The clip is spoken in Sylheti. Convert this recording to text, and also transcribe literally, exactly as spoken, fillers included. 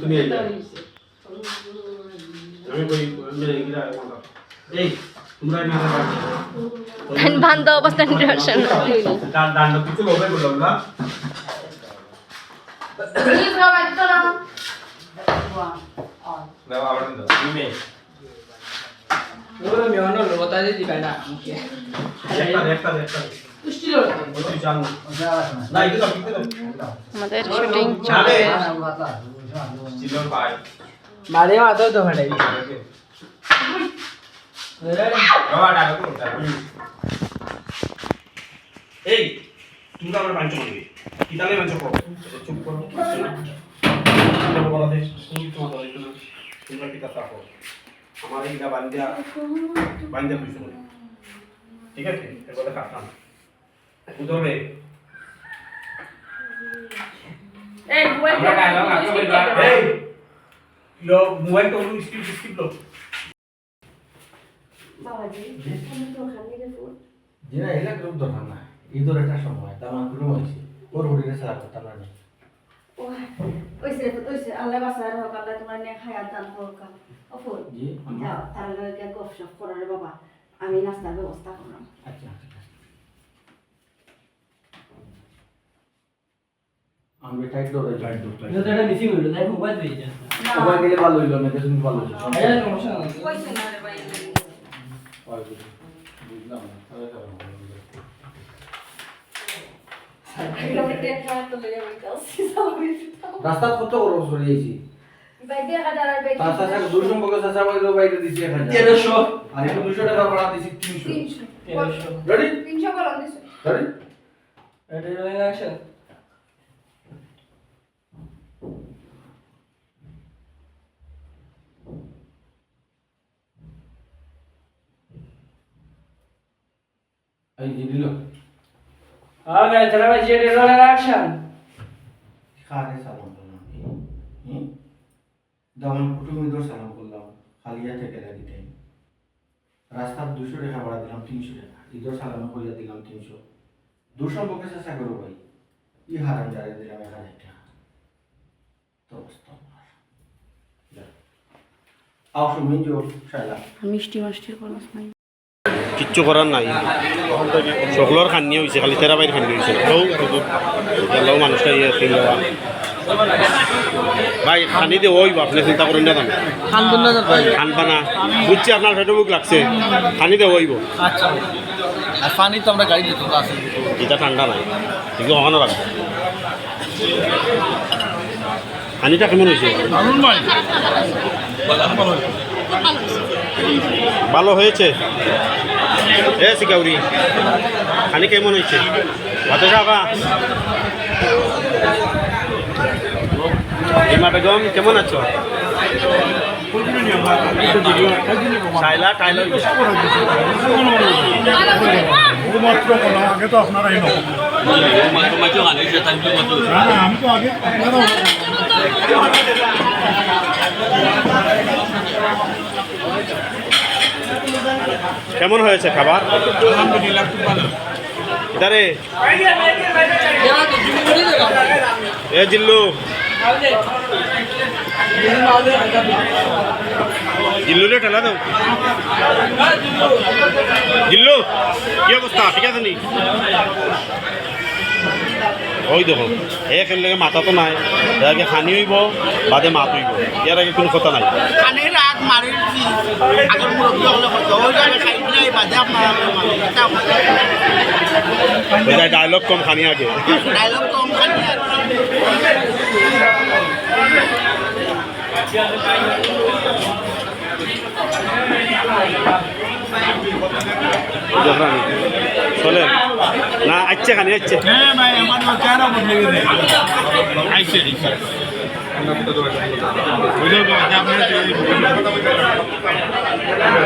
তুমি এই যাও। আমি কই, আমি এই যাও। এই, তোমরা এই নাটক করো। বান্ধব অবস্থান নিয়ে আসেন। দান, দান, কিছু লোভে বললাম না। দাও, আবার দাও। তুমি এই। ওগুলো মেয়ে অন্য লোক, তাদের দিবে না, মুখে। একটা, একটা, একটা। তুষ্টি লোক। ওই জানো। না, এটা দাও, এটা দাও। আমাদের শুটিং চলে। সিলন ভাই। মারে মাথাও তো ফাটাই। বাবা, ডাকো, ডাকো। এই, তুমি তো আমার বাঞ্চ করবে। কি তাহলে বাঞ্চ করো? চুপ করো। চুপ করো। বলা দে, তুমি তোমার দলে না। তোমরা কি তা থাকো? আমার এইটা বান্ধিয়া, বান্ধিয়া খুশি করে। ঠিক আছে? এর কথা কাটতাম। উঠবে। এই, মোবাইল আমরা তো ডায়লগ রাখতে হবে। এই, লো, মোবাইল তো স্কিপ, স্কিপ লো। বাবাজি, আমি তো ওখানে রে ফোন। জি না, এগুলা কোনো দরকার না। ঈদর একটা সময়, তার মানে কোনো হয়েছে। ওর হোটেলে ছাড়া করতাম না। ও, ওইছে, ওইছে। আল্লাহ বাঁচায় রাখুক, আল্লাহ তোমার নেক হায়াত দান করুক। ও ফোন। জি, আম্মা। যাও, তার লগে গিয়া গপশপ করো রে বাবা। আমি নাস্তার ব্যবস্থা করলাম। আচ্ছা, আচ্ছা। আমরা টাইট ধরে টাইট ধরে, টাইট। এটা মিসিং হইলো, তাই মোবাইল দিয়ে যাচ্ছে। না। মোবাইল দিলে ভালো হইলো, মেয়েদের সঙ্গে ভালো হইলো। আরে, সমস্যা নাই। কইছে না রে ভাই। হয়, বুঝলাম। বুঝলাম না। তাহলে কেমন হবে? রাস্তা কত বড় সরিয়েছি। ভাই, দুই হাজার আর ভাই, তার চাচা, দুই সম্পর্কে চাচা বললো, ভাই, এটা দিছি এক হাজার। তেরোশো। আর এখন দুইশো টাকা ভাড়া দিছি, তিনশো। তিনশো। তেরোশো। রেডি? তিনশো ভাড়া দিছি। রেডি? Ready, rolling action. এই যে দিল। ওকে, তাহলে ভাই, যে রোলিং অ্যাকশন। কারে সালাম করলাম? হুম? দমন কুটুম ইদর সালাম করলাম, খালি হাতে গেলা দিতে। রাস্তার দুইশো টাকা ভাড়া দিলাম, তিনশো টাকা। ইদর সালামে কইয়া দিলাম তিনশো। দুই সম্পর্কে চাচা করো ভাই। ই হারাম যারে দিলাম এক হাজার টাকা। তো অবস্থা আমার। যা। আও সুমিন জো, শালা। মিষ্টি মাষ্টির কোনো নাই। কিচ্ছু করার নাই, সকলর খানি অইছে, খালি তেরা ভাইর খানি অইছে। এলাও মানুষ খাই তিন বাবা। ভাই, খানি দে ওই বাপ, আপনে চিন্তা করইন না জানো। খান বন্ধ কর ভাই। খান পানা। বুঝছি আপনার পেটো ভুক লাগছে, খানি দে ওইব। আচ্ছা। আর পানি তো আমরা গাড়ি দিতে আছে। এটা ঠান্ডা নাই, কিন্তু অখানো রাখবো। খানিটা কেমন হয়েছে? দারুণ ভাই। ভালো হয়েছে। এ শিকাউরি, খানি কেমন হয়েছে? ভাতে খাবা? রিমা বেগম, কেমন আছো? টাইলা, টাইলা। শুধুমাত্র কোনো, আগে তো আপনারাই নন। না, না, আমি তো আগে, আপনারাও। কেমন হয়েছে খাবার? আলহামদুলিল্লাহ, খুব ভালো। ইধারে। এ জিল্লু। জিল্লু রে, ঠেলা দাও। জিল্লু, কি অবস্থা? ঠিক আছে নি? ওই দেখো, এর লগে মাথা তো নাই। এর আগে খানি হইব, বাদে মাত হইব। এর আগে কোনো কথা নাই। খানির আগ মারির কি? আগর মুরব্বি হলে করতো। ওই জায়গায় খাই নাই, বাদে আপনারা ওই যায় ডায়লগ কম, খানি আগে। ডায়লগ কম, খানি আগে। চলে না, আইচ্ছে খানি, আইচ্ছে। হ্যাঁ ভাই, আমার তো চেহারা বদলে গেছে। আইছে, আইছে। ওই যে আপনার যে